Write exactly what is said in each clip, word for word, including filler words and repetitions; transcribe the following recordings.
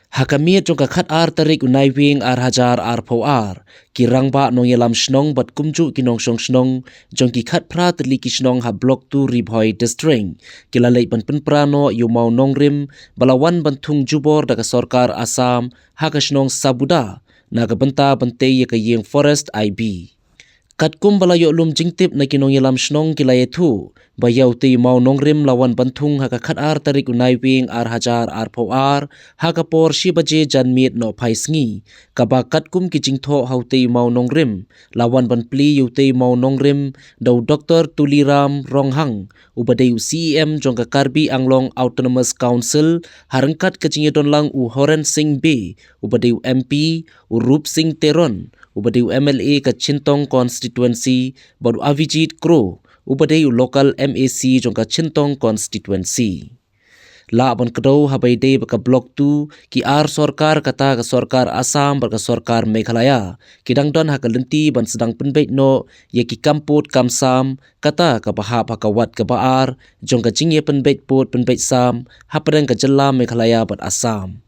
Ha ka miet jong ka khat ar tarik u Naiwieng ar hajar arphew ar, ki rangbah nongïalam shnong bad kumjuh ki nongshong shnong jong ki khat phra tylli ki shnong ha Block two Ri Bhoi District ki la leit ban pynpra noh ïa u mawnongrim ba la wan ban thung jubor da ka sorkar Assam ha ka shnong Sabuda na ka bynta ban tei ïa ka ïing forest I B. Katkum ba la ïoh lum jingtip na ki nongïalam shnong ki la ïathuh ba ïa utei u mawnongrim la wan ban thung ha ka khat ar tarik u Naiwieng ar hajar arphew ar ha ka por shi baje janmiet nohphai sngi, kaba katkum ki jingthoh ha utei u mawnongrim la wan ban plie ïa utei u mawnongrim da u Doktor Tuliram Ronghang uba dei u C E M jong ka Karbi Anglong Autonomous Council, ha ryngkat ka jingïadon lang u Horen Singh Bey uba dei u M P, u Rup Singh Teron uba dei u M L A ka Chintong Constituency bad u Avijit Kro uba dei u local M A C jong ka Chintong Constituency. Lah ban kdew haba ïadei bad ka Block two, ki ar sorkar, kata ka sorkar Assam bad ka sorkar Meghalaya, ki dang don ha ka lynti ban sdang pynbeit noh ïa ki kam pud kam sam, kata kaba hap ha ka wat kaba ar jong ka jingïapynbeit pud pynbeit sam hapdeng ka jylla Meghalaya bad Assam.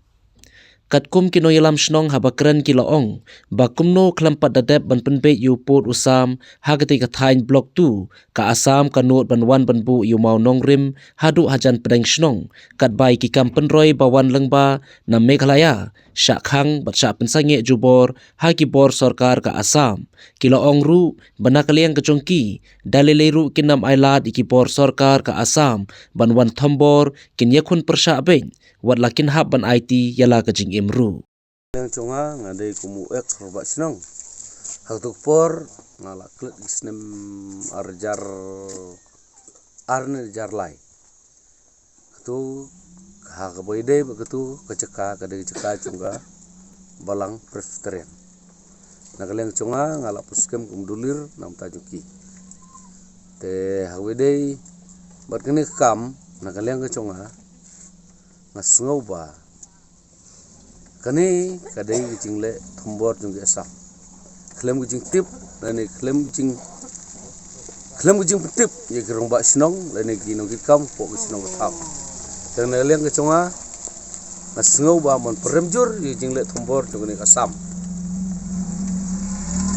Katkum ki nongïalam shnong haba kren ki la ong ba kumno khlem pat da dep ban pynbeit ïa u pud u sam ha katei ka thaiñ Block two, ka Assam ka nud ban wan ban buh ïa u mawnongrim haduh hajan pdeng shnong, katba ïa ki kam pynroi ba wan lyngba na Meghalaya, shah khang bad shah pynsangeh jubor ha ki bor sorkar ka Assam. Ki la ong ruh ba na ka liang ka jong ki, da lei lei ruh kin ym ailad ïa ki bor sorkar ka Assam ban wan thombor, kin ïakhun pyrshah beit, wat la kin hap ban aiti ïa la ka jingim ruh. Liang jong nga, nga dei kum u ex rangbah shnong. Ha kato ka por nga la klet ki snem ar hajar ar ne ar hajar lai. Kato, ha kaba ïadei bad kato ka jaka ka dei ka jaka jong ka Balang Presbyterian. Na ka liang jong nga, nga la pyrshah kum dulir na ka bynta jong ki. Te ha kaba ïadei bad kane ka kam, na ka liang ka jong nga, nga sngew ba kane ka dei ka jingleh thombor jong ki Assam. Khlem ka jingtip lane khlem ka jing, khlem ka jingpyntip ïa ki rangbah shnong lane ki nongkitkam hapoh ka shnong ka thaw. Te na ka liang ka jong nga, nga sngew ba mon pyrem jur ïa ka jingleh thombor jong kane ka Assam.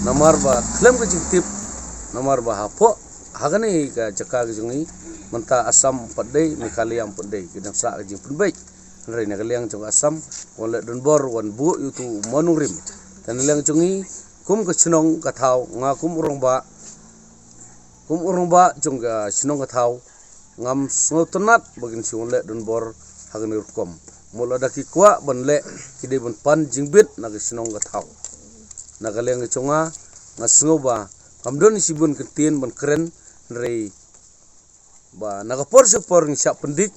Namar ba khlem ka jingtip, namar ba hapoh ha kane ka jaka ka jong ngi, mynta Assam pat dei, Meghalaya pat dei, ki dang sah ka jingpynbeit. Hynrei na ka liang jong ka Assam, wan leh donbor, wan buh ïa uto u mawnongrim. Te na liang jong ngi, kum ka shnong ka thaw, nga kum u rangbah, kum u rangbah jong ka shnong ka thaw, ngam sngewtynnat ba kin shu wan leh donbor ha kane ka rukom. Mut lada ki kwah ban leh, ki dei ban pan jingbit na ka shnong ka thaw. Na ka liang ka jong nga, nga sngew ba ngam don shibun kyntien ban kren, hynrei ba na ka por sha ka por ngi shah pyndik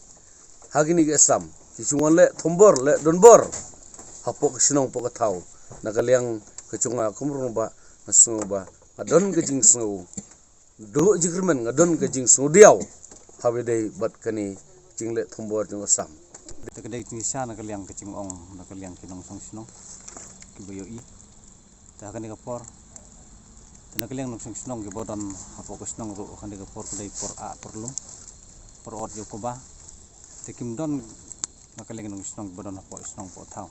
ha kine ki Assam, ki shu wan leh thombor, leh donbor hapoh ka shnong hapoh ka thaw. Na ka liang ka jong nga kum u rangbah, nga sngew ba nga don ka jingsngew duh jingkyrmen, nga don ka jingsngewdiaw ha kaba ïadei bad kane jingleh thombor jong ka Assam. Te ka dei ka jingshisha na ka liang ka jingong na ka liang ki nongshong shnong kiba ïohi. Te ha kane ka por, te na ka liang nongshong shnong kiba don hapoh ka shnong ruh, ha kane ka por ka dei por ah por lum, por ot ïa u kba. Te kim don na ka liang nongshong shnong kiba don hapoh shnong hapoh thaw.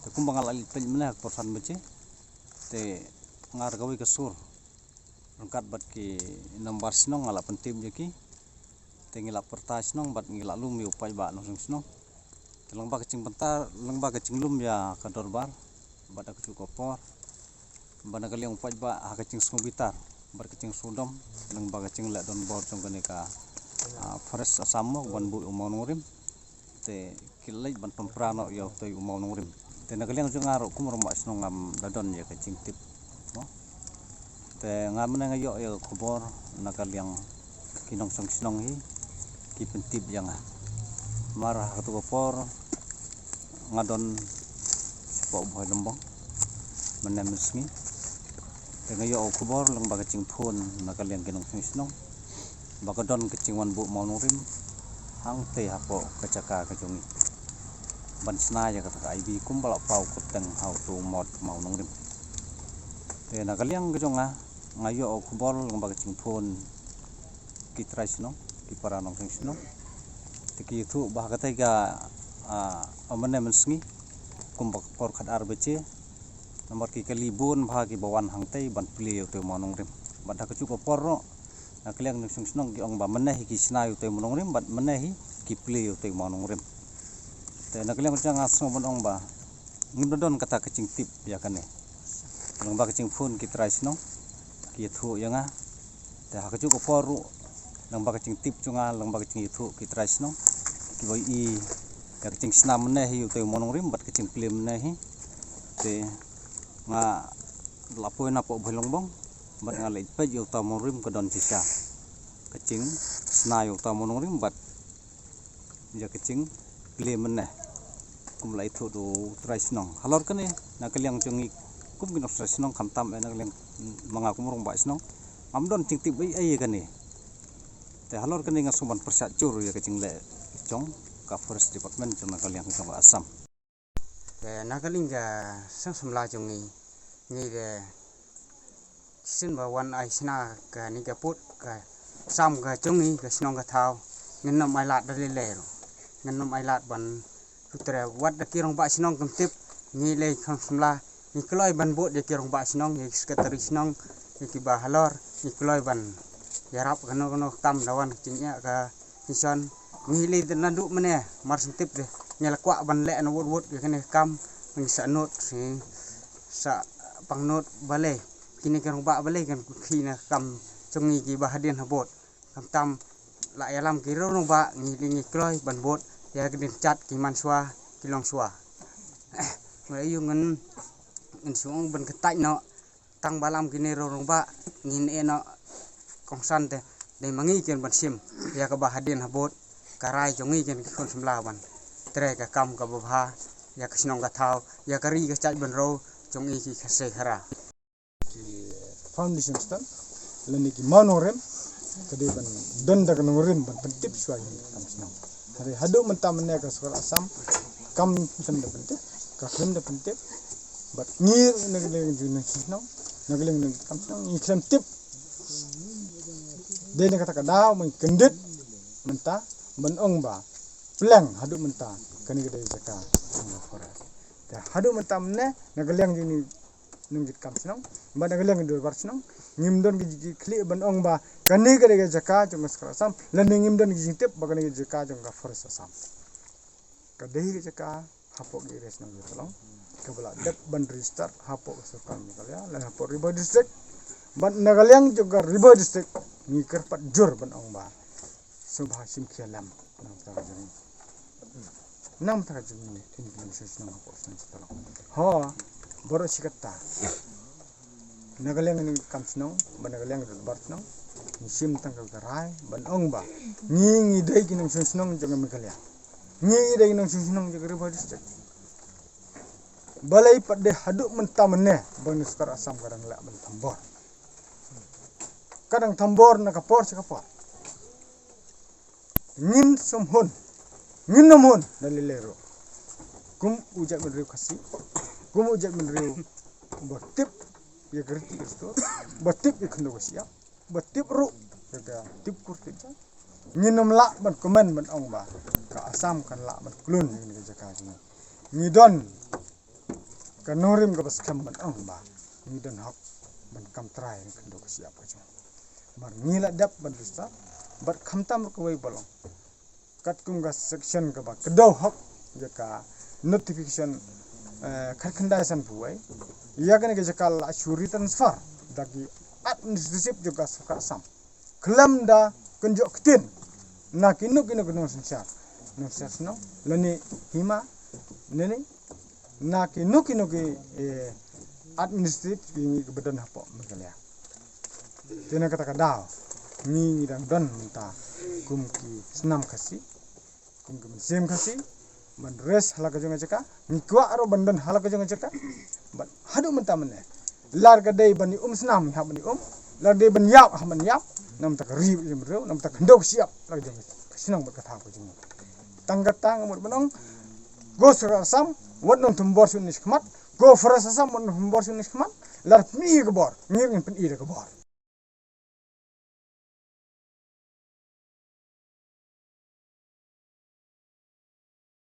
Te kumba nga la leit peit mynne ha ka por san baje, te nga ar kawei ka sur ryngkat bad ki nombar shnong nga la pyntip ïa ki. Te ngi la pyrta shnong bad ngi la lum ïa u paidbah nongshong shnong. Te lyngba ka jingbynta, lyngba ka jinglum ïa ka dorbar bad ha kajuh ka por, bad na ka liang u paidbah ha ka jingsngewbitar bad ka jingsngewdom lyngba ka jingleh donbor jong kane ka, ah, Forest Assam mo, ban buh ïa u mawnongrim. Te ki leit ban pynpra noh ïa utei u mawnongrim. Te na ka liang jong nga ruh kum u rangbah shnong ngam da don ïa ka jingtip mo. Te nga mynne nga ïoh ïa ka khubor na ka liang ki nongshong shnong hi ki pyntip ïa nga. Namar ha kato ka por nga don shapoh Bhoi Lymbong mynne mynsngi. Te nga ïoh ka khubor lyngba ka jingphone na ka liang ki nongshong shnong ba ka don ka jingwan buh mawnongrim hangtei hapoh ka jaka ka jong ngi, ban shna ïa kata ka I B kumba la paw kyrteng ha uto u mot mawnongrim. Te na ka liang ka jong nga, nga ïoh ka khubor lyngba ka jingphone ki trai shnong, ki para nongshong shnong. Te ki ïathuh ba ha katei ka, ah, mynne mynsngi Kumba ka por khatar baje, namar ki kali bun bha kiba wan hangtei ban plie ïa utei u mawnongrim. Bad ha kajuh ka por ruh, na ka liang ki nongshong shnong ki ong ba mynne hi ki shna ïa utei u mawnongrim, bad mynne hi ki plie ïa utei u mawnongrim. Te na ka liang jong nga sngew ban ong ba ngim da don kata ka jingtip ïa kane. Lyngba ka jingphone ki trai shnong ki ïathuh ïa nga. Te ha kajuh ka por ruh, lyngba ka jingtip jong nga, lyngba ka jingïathuh ki trai shnong, kiba ïohi ïa ka jingshna mynne hi ïa utei u mawnongrim bad ka jingplie mynne hi. Te nga la poi na poh Bhoilongbong bad nga la peit ïa utei u mawnongrim ka don shisha ka jingshna ïa utei u mawnongrim bad ïa ka jingplie mynne, kum la ïathuh da u trai shnong. Halor kane, na ka liang jong ngi kum ki nongshong shnong, khamtam eh na ka liang ma nga kum u rangbah shnong, ngam don jingtip ei ei ïa kane. Te halor kane nga sngew ban pyrshah jur ïa ka jingleh jong ka Forest Department jong na ka liang jong ka Assam. Te na ka liang ka seng samla jong ngi, ngi te shisien ba wan ai shna kane ka pud ka Assam ka jong ngi, ka shnong ka thaw, ngin ym ailad da lei lei ruh. Ngin ym ailad ban putre wat da ki rangbah shnong kim tip, ngi lei kham samla, ngi kloi ban bud ïa ki rangbah shnong, ïa ki secretary shnong, ïa kiba halor, ngi kloi ban ïarap kano kano ka kam da wan ka jingeh ka jingshon. Ngi lei te naduh mynne mar shen tip de, ngi la kwah ban leh na wut wut ïa kane ka kam, ngi sa nud, ngi sa pang nud balei kine ki rangbah balei kan khih na ka kam jong ngi kiba hadien habud. Khamtam la ïalam ki riew rangbah, ngi lei ngi kloi ban bud ïa ka dien jat, ki man shuwa, ki long shuwa. Nga ïohi ngin, ngin shu ong ban kyntait noh, tang ba lam kine riew rangbah, ngin ïeh noh kongsan te, dei ma ngi kin ban shim ïa kaba hadien habud, ka rai jong ngi kin ki khun samla ban trei ka kam kaba bha ïa ka shnong ka thaw, ïa ka ri ka jaitbynriew jong ngi ki Khasi Khara. Ki foundation stone lane ki mawnongrim, ka dei ban don da ka nongrim ban pyntip shuwa ïa ka kam shnong. Hynrei haduh mynta mynne ka sorkar Assam kam khlem da pyntip, ka khlem da pyntip. Bad ngi na ka liang jong ngi shnong, na ka liang jong ngi kam shnong, ngi khlem tip. Dei na kata ka daw mynkyndit mynta ban ong ba pleng haduh mynta kane ka dei jaka jong ka forest. Te haduh mynta mynne na ka liang jong ngi nongkitkam shnong bad na ka liang ki dorbar shnong, ngim don ki jingkitkhlieh ban ong ba kane ka dei ka jaka jong ka sorkar Assam, lane ngim don ki jingtip ba kane ka jaka jong ka Forest Assam. Ka dei ka jaka hapoh ki area shnong jong ka long kaba la dep ban register hapoh ka sorkar Meghalaya lane hapoh Ri Bhoi District. Bad na ka liang jong ka Ri Bhoi District ngi kyrpad jur ban ong ba sngewbha shim khia lem. Nang bynta ka jong ngi, nang bynta ka jong ngi, kin kin shnong shnong hapoh shnong shnong. Ho, baroh shi katta. Na ka liang ngi kam shnong, ba na ka liang dorbar shnong, ngi shim tang ka rai ban ong ba ngi, ngi dei ki nongshong shnong jong ka Meghalaya. Ngi, ngi dei ki nongshong shnong jong ka Ri Bhoi District. Balei pat dei haduh mynta mynne ba ngi sorkar Assam ka dang lah ban thombor. Ka dang thombor na ka por sha ka por. Ngin sum hun, ngin nym hun da lei lei ruh. Kum u jaitbynriew Khasi, kum u jaitbynriew ba tip ïa ka riti ka stur, ba tip ïa ka khyndew ka shyiap, ba tip ruh ïa ka tip kur tip jam, ngin nym lah ban comment ban ong ba ka Assam kan lah ban khlun ïa ka jaka jong ngi. Ngi don ka nongrim kaba skhem ban ong ba ngi don hok ban kam trai ïa ka khyndew ka shyiap ka jong ngi. Namar ngi la dep ban register bad khamtam ruh kawei ba long katkum ka section kaba kdew hok ïa ka notification, eh, khatkhyndai sanphew wei, ïa kane ka jaka la shu retransfer da ki administrative jong ka sorkar Assam khlem da kynjoh ktien na kino kino ki nongsynshar, nongsynshar shnong lane hima, lane na kino kino ki, eh, administrative ki, kiba don hapoh Meghalaya. Te na kata ka daw ngi, ngi dang don mynta kum ki snam Khasi, kum ki mynsiem Khasi ban register ha la ka jong ka jaka, ngi kwah ruh ban don ha la ka jong ka jaka. Bad haduh mynta mynne, lada ka dei ban ïa um snam, ngi hap ban ïa um, lada dei ban ïap, hap ban ïap. Namar ka ri jong ka briew, namar ka khyndew ka shyiap la ka jong ka shnong bad ka thaw ka jong ngi. Tang kata nga mut ban ong, ko sorkar Assam wat nym thombor shuh ne shakhmat, ko Forest Assam wat nym thombor shuh ne shakhmat. Lada pyni ka bor, ngi ruh ngin pyni da ka bor.